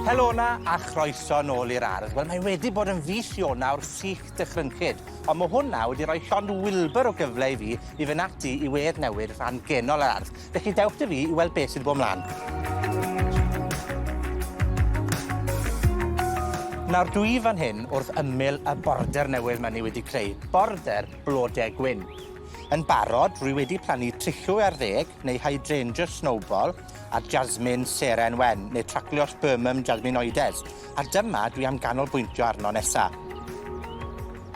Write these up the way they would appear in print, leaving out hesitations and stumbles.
Helo 'na a chroeso nôl i'r ardd. Wel mae wedi bod yn fis Ionawr sych dychrynllyd, ond ma' hwnna wedi rhoi llond wilbyr o gyfle i fi i fynd ati i wedd newid rhan genol yr ardd. Felly dewch 'da fi i weld beth sydd 'di bod mlan. Nawr dwi fan hyn wrth ymyl y border newydd 'ma ni wedi creu, border blode gwyn. Yn barod, rwy wedi plannu trilliw ar ddeg, neu hydrangea snowball, a jasmine seren wen, neu Trachelospermum jasminoides, a dyma dwi am ganolbwyntio arno nesa.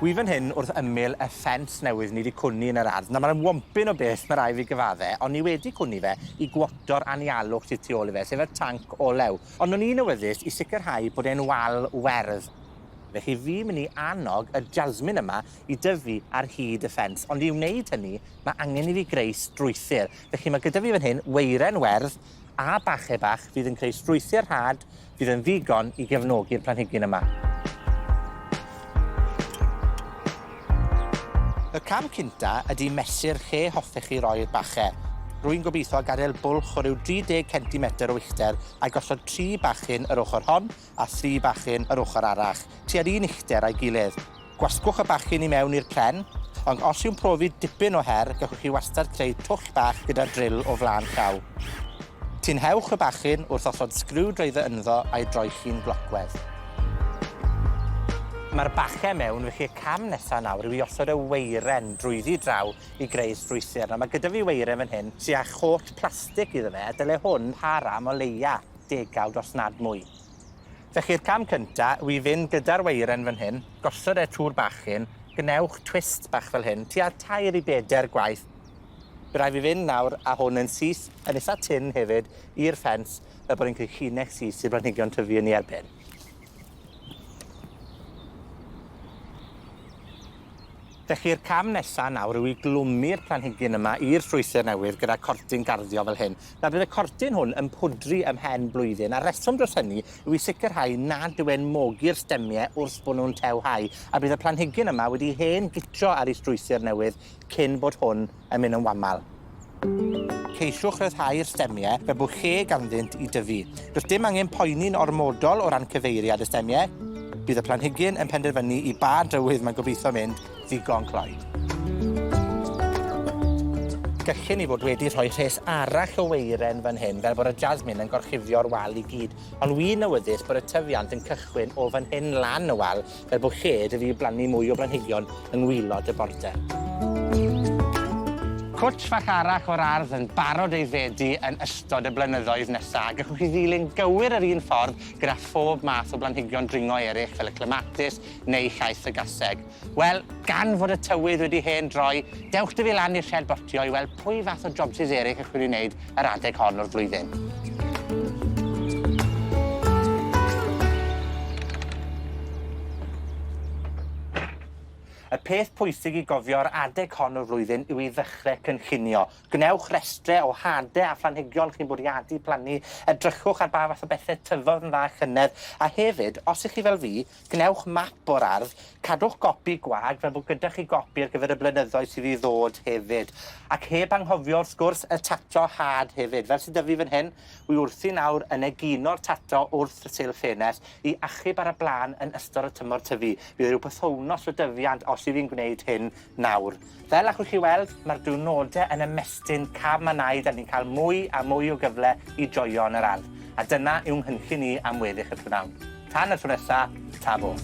Wi fan hyn wrth ymyl y ffens newydd ni 'di cwni yn yr ardd. Nawr ma'n wompyn o beth, ma' rai' fi gyfadde, ond ni wedi cwni fe i gwoto'r anialwch sydd tu ôl i fe, sef y tanc olew. Ond o'n i'n awyddus i sicrhau bod e'n wal werdd. Felly fi myn' i annog y jasmine yma i dyfu ar hyd y ffens, ond i wneud hynny, ma' angen i fi greu strwythur. Felly ma' gyda fi fan hyn weiren werdd a bache bach fydd yn creu strwythur rhad fydd yn ddigon i gefnogi'r planhigyn yma. Y cam cynta ydi mesur lle hoffech chi roi'r bache. Rwy'n gobeithio gadael bwlch o ryw 30 centimetr o uchder a gosod tri bachyn yr ochr hon a thri bachyn yr ochr arall, tua'r un uchder a'i gilydd. Gwasgwch y bachyn i mewn i'r pren, ond os yw'n profi dipyn o her, gallwch chi wastad creu twll bach gyda dril o flaen llaw. Tynhewch y bachyn wrth osod screwdriver ynddo a'i droi chi'n glocwedd. Mae'r bache mewn, felly y cam nesa nawr yw i osod y weiren drwyddi draw i greu strwythur. Nawr mae gyda fi weiren fan hyn sy â chôt plastig iddo fe, a dyle hwn para am o leia degawd os nad mwy. Felly'r cam cynta yw i fynd gyda'r weiren fan hyn, gosod e trwy'r bachyn, gwnewch twist bach fel hyn, tua tair i bedair gwaith. By' rai' fi fynd nawr â hwn yn syth, yn itha tynn hefyd, i'r ffens, fel bod ni'n creu llinell syth i'r blanhigion tyfu yn 'i erbyn. Felly'r cam nesa nawr yw i glwmu'r planhigyn yma i'r strwythur newydd gyda cortyn garddio fel hyn. Nawr bydd y cortyn hwn yn pwdru ymhen blwyddyn, a'r reswm dros hynny yw i sicrhau nad yw e'n mogi'r stemie wrth bo' nw'n tewhau, a bydd y planhigyn yma wedi hen gitio ar ei strwythur newydd cyn bod hwn yn mynd yn wamal. Ceisiwch ryddhau'r stemie fel bod lle ganddynt i dyfu. Does dim angen poeni'n ormodol o ran cyfeiriad y stemie. Bydd y planhigyn yn penderfynu i ba drywydd mae'n gobeithio mynd ddigon cloi. Gallen ni fod wedi rhoi rhes arall o weiren fan hyn, fel bod y jasmine yn gorchuddio'r wal i gyd. Ond wi'n awyddus bod y tyfiant yn cychwyn o fan hyn lan y wal, fel bod lle 'da fi i blannu mwy o blanhigion yng ngwilod y border. Cwtsh fach arall o'r ardd yn barod ei fedi yn ystod y blynyddoedd nesa, a gallwch chi ddilyn gywir yr un ffordd gyda phob math o blanhigion dringo eryll fel y clematis neu llaeth y gaseg. Wel, gan fod y tywydd wedi hen droi, dewch 'da fi lan i'r sied botio i weld pwy fath o jobsys eryll allwn ni wneud yr adeg hon o'r flwyddyn. Y peth pwysig i gofio ar adeg hon o'r flwyddyn yw i ddechre cynllunio. Gwnewch restre o hade a phlanhigion chi'n bwriadu plannu, edrychwch ar ba fath o bethe tyfodd yn dda llynedd, a hefyd, os 'ych chi fel fi, gwnewch map o'r ardd, cadwch gopi gwag fel bod gyda chi gopi ar gyfer y blynyddoedd sydd i ddod hefyd. Ac heb anghofio, wrth gwrs, y tato had hefyd. Fel sydd 'da fi fan hyn, wi wrthi nawr yn egino'r tato wrth y sil ffenest, i achub ar y bla'n yn ystod y tymor tyfu. Bydd rhyw pythownos o dyfiant os 'yf fi'n gwneud hyn nawr. Fel allwch chi weld, mae'r diwrnode yn ymestyn cam a naid a ni'n cael mwy a mwy o gyfle i joio yn yr ardd. A dyna yw 'nghynllun i am weddill y prynhawn. Tan y tro nesa, ta fo.